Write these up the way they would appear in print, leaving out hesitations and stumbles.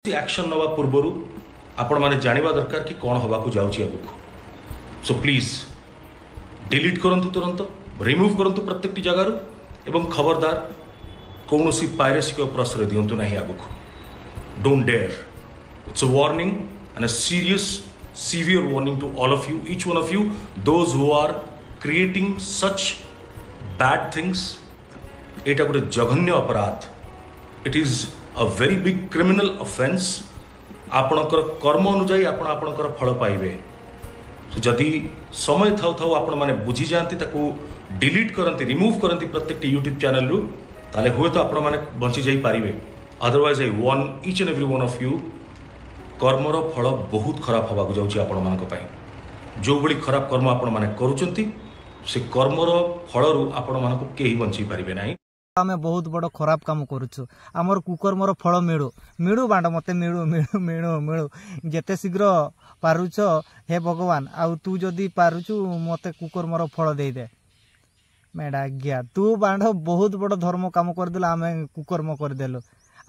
Action ନେବା ପୂର୍ବରୁ ଆପଣମାନେ ଜାଣିବା ଦରକାର କି କ'ଣ ହେବାକୁ ଯାଉଛି ଆଗକୁ। ସୋ ପ୍ଲିଜ୍ ଡିଲିଟ୍ କରନ୍ତୁ, ତୁରନ୍ତ ରିମୁଭ୍ କରନ୍ତୁ ପ୍ରତ୍ୟେକଟି ଜାଗାରୁ ଏବଂ ଖବରଦାର, କୌଣସି ପାଇରେସିକୁ ପ୍ରଶ୍ରୟ ଦିଅନ୍ତୁ ନାହିଁ ଆଗକୁ। Don't dare. It's a warning and a serious, severe warning to all of you, each one of you, those who are creating such bad things. ଏଇଟା ଗୋଟେ ଜଘନ୍ୟ ଅପରାଧ। It is a very big criminal offence. ଆପଣଙ୍କର କର୍ମ ଅନୁଯାୟୀ ଆପଣ ଆପଣଙ୍କର ଫଳ ପାଇବେ। ଯଦି ସମୟ ଥାଉ ଥାଉ ଆପଣମାନେ ବୁଝିଯାଆନ୍ତି, ତାକୁ ଡିଲିଟ୍ କରନ୍ତି, ରିମୁଭ୍ କରନ୍ତି ପ୍ରତ୍ୟେକଟି ୟୁଟ୍ୟୁବ୍ ଚ୍ୟାନେଲରୁ, ତାହେଲେ ହୁଏତ ଆପଣମାନେ ବଞ୍ଚି ଯାଇପାରିବେ। Otherwise, I warn each and every one of you, କର୍ମର ଫଳ ବହୁତ ଖରାପ ହେବାକୁ ଯାଉଛି ଆପଣମାନଙ୍କ ପାଇଁ। ଯେଉଁଭଳି ଖରାପ କର୍ମ ଆପଣମାନେ କରୁଛନ୍ତି, ସେ କର୍ମର ଫଳରୁ ଆପଣମାନଙ୍କୁ କେହି ବଞ୍ଚେଇ ପାରିବେ ନାହିଁ। ଆମେ ବହୁତ ବଡ଼ ଖରାପ କାମ କରୁଛୁ, ଆମର କୁକର୍ମର ଫଳ ମିଳୁ, ମିଳୁ ବାଣ୍ଡ ମୋତେ ମିଳୁ, ମିଳୁ, ମିଳୁ, ମିଳୁ ଯେତେ ଶୀଘ୍ର ପାରୁଛ ହେ ଭଗବାନ। ଆଉ ତୁ ଯଦି ପାରୁଛୁ, ମୋତେ କୁକର୍ମର ଫଳ ଦେଇଦେ। ମେଡ଼ା ଆଜ୍ଞା, ତୁ ବାଣ୍ଡ ବହୁତ ବଡ଼ ଧର୍ମ କାମ କରିଦେଲୁ, ଆମେ କୁକର୍ମ କରିଦେଲୁ।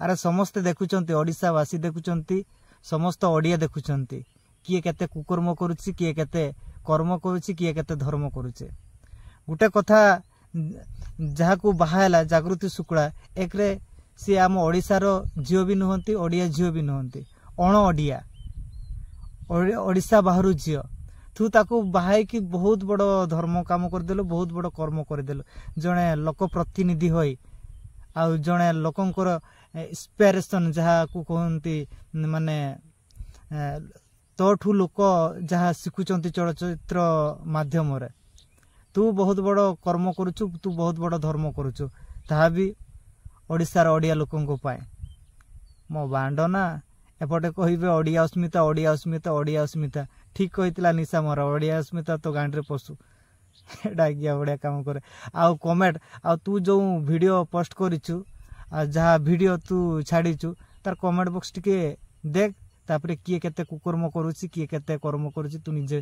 ଆରେ ସମସ୍ତେ ଦେଖୁଛନ୍ତି, ଓଡ଼ିଶାବାସୀ ଦେଖୁଛନ୍ତି, ସମସ୍ତ ଓଡ଼ିଆ ଦେଖୁଛନ୍ତି, କିଏ କେତେ କୁକର୍ମ କରୁଛି, କିଏ କେତେ କର୍ମ କରୁଛି, କିଏ କେତେ ଧର୍ମ କରୁଛି। ଗୋଟେ କଥା, ଯାହାକୁ ବାହା ହେଲା ଜାଗୃତି ଶୁକ୍ଳା, ଏକରେ ସିଏ ଆମ ଓଡ଼ିଶାର ଝିଅ ବି ନୁହନ୍ତି, ଓଡ଼ିଆ ଝିଅ ବି ନୁହନ୍ତି, ଅଣ ଓଡ଼ିଆ, ଓଡ଼ିଶା ବାହାରୁ ଝିଅ। ତୁ ତାକୁ ବାହା ହେଇକି ବହୁତ ବଡ଼ ଧର୍ମ କାମ କରିଦେଲୁ, ବହୁତ ବଡ଼ କର୍ମ କରିଦେଲୁ। ଜଣେ ଲୋକ ପ୍ରତିନିଧି ହୋଇ ଆଉ ଜଣେ ଲୋକଙ୍କର ଇନ୍ସପିରେସନ୍ ଯାହାକୁ କୁହନ୍ତି, ମାନେ ତୋଠୁ ଲୋକ ଯାହା ଶିଖୁଛନ୍ତି ଚଳଚ୍ଚିତ୍ର ମାଧ୍ୟମରେ, ତୁ ବହୁତ ବଡ଼ କର୍ମ କରୁଛୁ, ତୁ ବହୁତ ବଡ଼ ଧର୍ମ କରୁଛୁ, ତାହା ବି ଓଡ଼ିଶାର ଓଡ଼ିଆ ଲୋକଙ୍କ ପାଇଁ। ମୋ ବାଣ୍ଡ ନା ଏପଟେ କହିବେ ଓଡ଼ିଆ ଅସ୍ମିତା, ଓଡ଼ିଆ ଅସ୍ମିତା, ଓଡ଼ିଆ ଅସ୍ମିତା। ଠିକ୍ କହିଥିଲା ନିଶା ମୋର, ଓଡ଼ିଆ ଅସ୍ମିତା ତୋ ଗାଣ୍ଡିରେ ପଶୁ। ଏଇଟା ଆଜ୍ଞା ବଢ଼ିଆ କାମ କରେ। ଆଉ କମେଣ୍ଟ, ଆଉ ତୁ ଯେଉଁ ଭିଡ଼ିଓ ପୋଷ୍ଟ କରିଛୁ ଆଉ ଯାହା ଭିଡ଼ିଓ ତୁ ଛାଡ଼ିଛୁ, ତାର କମେଣ୍ଟ ବକ୍ସ ଟିକେ ଦେଖ। ତାପରେ କିଏ କେତେ କୁକର୍ମ କରୁଛି, କିଏ କେତେ କର୍ମ କରୁଛି, ତୁ ନିଜେ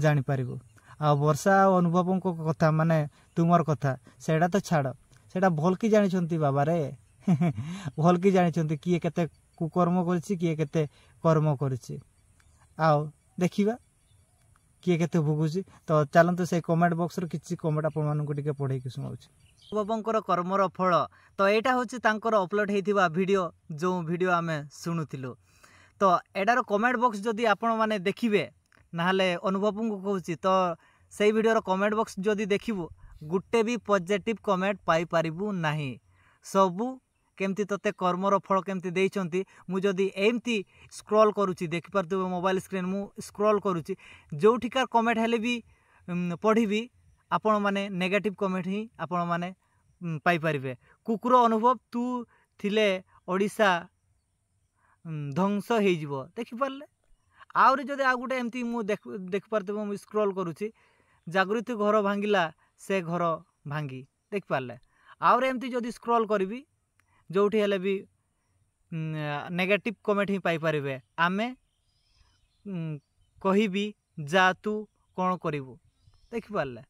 ଜାଣିପାରିବୁ। ଆଉ ବର୍ଷା ଆଉ ଅନୁଭବଙ୍କ କଥା, ମାନେ ତୁମର କଥା, ସେଇଟା ତ ଛାଡ଼, ସେଇଟା ଭଲକି ଜାଣିଛନ୍ତି ବାବାରେ, ଭଲକି ଜାଣିଛନ୍ତି କିଏ କେତେ କୁକର୍ମ କରିଛି, କିଏ କେତେ କର୍ମ କରିଛି। ଆଉ ଦେଖିବା କିଏ କେତେ ଭୋଗୁଛି। ତ ଚାଲନ୍ତୁ, ସେଇ କମେଣ୍ଟ ବକ୍ସରୁ କିଛି କମେଣ୍ଟ ଆପଣମାନଙ୍କୁ ଟିକେ ପଢ଼େଇକି ଶୁଣାଉଛି। ଅନୁଭବଙ୍କର କର୍ମର ଫଳ, ତ ଏଇଟା ହେଉଛି ତାଙ୍କର ଅପଲୋଡ଼ ହେଇଥିବା ଭିଡ଼ିଓ, ଯେଉଁ ଭିଡ଼ିଓ ଆମେ ଶୁଣୁଥିଲୁ। ତ ଏଇଟାର କମେଣ୍ଟ ବକ୍ସ ଯଦି ଆପଣମାନେ ଦେଖିବେ, ନହେଲେ ଅନୁଭବଙ୍କୁ କହୁଛି, ତ ସେଇ ଭିଡ଼ିଓର କମେଣ୍ଟ ବକ୍ସ ଯଦି ଦେଖିବୁ, ଗୋଟେ ବି ପଜିଟିଭ୍ କମେଣ୍ଟ ପାଇପାରିବୁ ନାହିଁ। ସବୁ କେମିତି ତୋତେ କର୍ମର ଫଳ କେମିତି ଦେଇଛନ୍ତି। ମୁଁ ଯଦି ଏମିତି ସ୍କ୍ରଲ୍ କରୁଛି, ଦେଖିପାରୁଥିବ ମୋବାଇଲ ସ୍କ୍ରିନ୍, ମୁଁ ସ୍କ୍ରଲ୍ କରୁଛି, ଯେଉଁଠିକାର କମେଣ୍ଟ ହେଲେ ବି ପଢ଼ିବି, ଆପଣମାନେ ନେଗେଟିଭ୍ କମେଣ୍ଟ ହିଁ ଆପଣମାନେ ପାଇପାରିବେ। କୁକୁର ଅନୁଭବ, ତୁ ଥିଲେ ଓଡ଼ିଶା ଧ୍ୱଂସ ହେଇଯିବ। ଦେଖିପାରିଲେ? ଆହୁରି ଯଦି ଆଉ ଗୋଟେ ଏମିତି ମୁଁ ଦେଖିପାରୁଥିବ, ମୁଁ ସ୍କ୍ରଲ୍ କରୁଛି, ଜାଗୃତି ଘର ଭାଙ୍ଗିଲା ସେ ଘର ଭାଙ୍ଗି। ଦେଖିପାରିଲେ? ଆହୁରି ଏମିତି ଯଦି ସ୍କ୍ରଲ୍ କରିବି, ଯେଉଁଠି ହେଲେ ବି ନେଗେଟିଭ୍ କମେଣ୍ଟ ହିଁ ପାଇପାରିବେ। ଆମେ କହିବି ଯା, ତୁ କ'ଣ କରିବୁ? ଦେଖିପାରିଲେ?